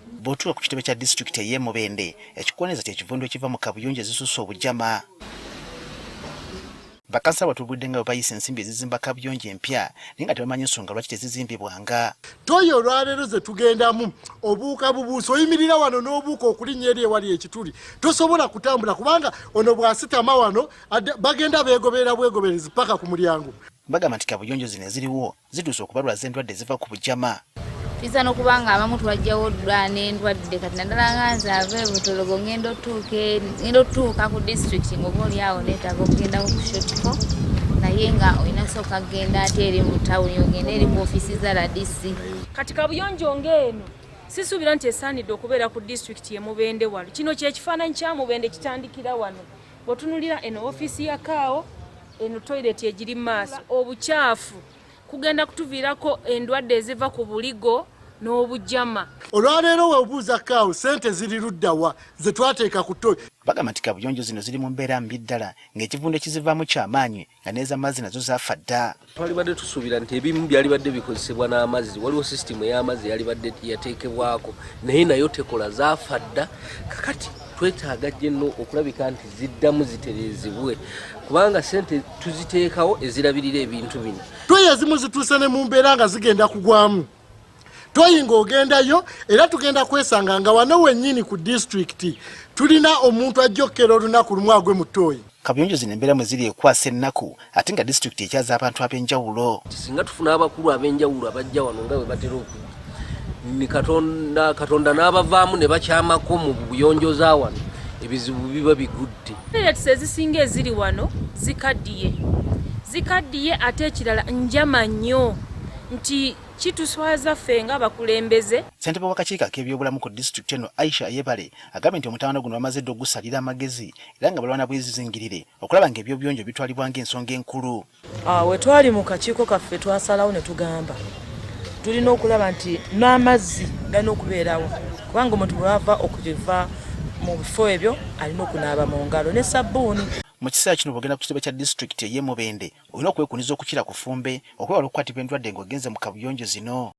Bw'otuuka ku kitebe kya disitulikiti ey'e Mubende, ekikuwaniriza kye kivundu ekiva mu kabuyonjo ezisusse obujama. Bakansala batubulidde nga bwe bayisa ensimbi ezizimba kabuyonjo empya naye nga tebamanyi nsonga lwaki tezizimbibwanga. Toyi olwaleero ze tugendamu obuuka bubuusi, oyimirira wano n'obuuka okulinnya eri ewali ekituli, tosobola kutambula kubanga ono bw'asitama wano bagenda beegoberera bwegoberezi paka ku mulyango. Bagamba nti kabuyonjo zino eziriwo zituuse okubalwaza endwadde eziva ku bujama. Tuyinza n'okuba nga abamu twajjawo dda n'endwadde kati naddala nga nze ava ebutologo ngenda otuuka ngenda otuuka ku disitulikiti ng'oba oli awo neetaaga okugendako ku shotco naye nga olina sooka kugenda ate eri mu tawuni ogende eri ku ofiisi za rdc. Kati kabuyonjo ng'eno sisuubira nti esaanidde okubeera ku disitulikiti ye Mubende wano. Kino kyekifaananyi kya Mubende kitandikira wano. Bw'otunuulira eno ofiisi ya kaawo eno toyireti egiri mu maaso obukyafu kugenda kutuviirako endwadde eziva ku buligo n'obujama. Olwaleero weobuuza kaawo ssente ziri luddawa ze twateeka ku toyi. Bagamba nti kabuyonjo zino ziri mu mbeera mbi ddala ng'ekivundu ekizivaamu kyamaanyi nga n'ez'amazzi nazo zaafa dda. Twalibadde tusuubira nti ebimu byalibadde bikozesebwa n'amazzi, waliwo sisitimu ey'amazzi yalibadde yateekebwako naye nayo tekola, zaafa dda. Kakati twetaaga gyenno okulabika nti ziddamu zitereezebwe kubanga ssente tuziteekawo ezirabirira ebintu bino. Toyi ezimu zituuse ne mu mbeera nga zigenda kugwamu. Toyi ng'ogendayo era tugenda kwesanga nga wano wennyini ku disitulikiti tulina omuntu ajja okukera olunaku lumu agwe mu ttooyi. Kabuyonjo zino embeera mwe ziri ekwasa ennaku ate nga disitulikiti ekyaza abantu ab'enjawulo. Singa tufuna abakulu ab'enjawulo abajja wano nga bwe batera okujja ni Katonda, Katonda n'abavaamu ne bakyamako mu buyonjo za wano, ebizibu biba bigudde. Toilets ezisinga eziri wano zikaddiye, zikaddiye ate ekirala njama nnyo nti kituswaza ffe ng'abakulembeze. Ssentebe w'akakiiko ak'ebyobulamu ku disitulikiti eno Aisha Ayebare agambye nti omutawaana guno bamaze dda okugusalira amagezi era nga balwana bwezizingirire okulaba ng'ebyobuyonjo bitwalibwa ng'ensonga enkulu. Ah, we twali mu kakiiko kaffe twasalawo ne tugamba tulina okulaba nti n'amazzi galina okubeerawo kubanga omuntu bw'ava okuva mu bifo ebyo alina okunaaba mu ngalo ne sabbuuni. Mu kiseera kino bw'ogenda ku kitebe kya disitulikiti ey'e Mubende olina okwekuniza okukira ku ffumbe okwewala okukwatibwa endwadde ng'ogenze mu kabuyonjo zino.